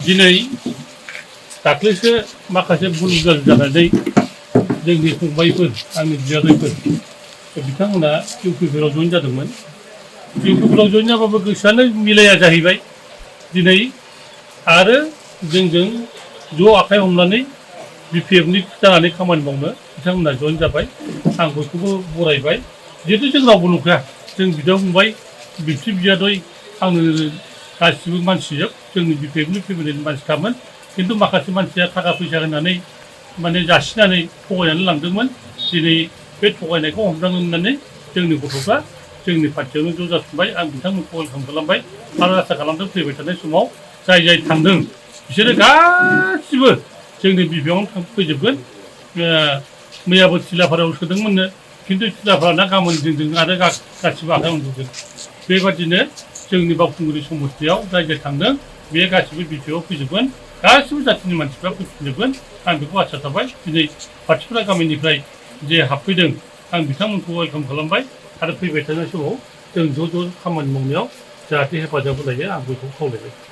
दिनै दाख्लैसो माखासे भुल गाज्रि जानानै जोंनि फंबायफोर आंनि बियादैफोर बिथांमोना इउपिपिएलाव जइन जादोंमोन। इउपिपिएलाव जइन जाबाबो गोसोआनो मिलाया जाहैबाय। दिनै आरो जोंजों ज' आखाइ हमनानै बिपिएफनि जानानै खामानि मावनो बिथांमोना जइन जाबाय। आं बयखौबो बरायबाय। जिहेतु जों रावबो नंखाया, जों बिदा फंबाय बिबथै बियादै आंनो गासिबो मानसिजोब जोंनि बिपिएफनि फेमिलिनि मानसिखामोन। खिन्थु माखासे मानसिया थाखा फैसा होनानै माने जासिनानै थगायनानै लांदोंमोन। दिनै बे थगायनायखौ हमदांनो मोननानै जोंनि गथ'फ्रा जोंनि पार्टियावनो ज' जाफिनबाय। आं बिथांमोनखौ वेलकाम खालामबाय आरो आसा खालामदों फैबाय थानाय समाव जाय जाय थांदों बिसोरो गासिबो जोंनि बिबिआवनो फैजोबगोन। मैयाबो थिलाफारायाव सोदोंमोननो, खिन्थु थिलाफाराना गाबोन जोंजों आरो गासिबो आखाइ हमजोबगोन। बेबादिनो जोंनि बावखुंग्रि समस्तियाव जाय जाय थांदों बे गासिबो बिपिएफआव फैजोबगोन। गासिबो जाथिनि मानसिफ्रा फैफिनजोबगोन। आं बेखौ आसा थाबाय। दिनै पार्टिफोरा गामिनिफ्राय जे हाबफैदों आं बिथांमोनखौ वेलकाम खालामबाय आरो फैबाय थानाय समाव जों ज' ज' खामानि मावनायाव जाहाथे हेफाजाब होलायो आं बेखौ खावलायबाय।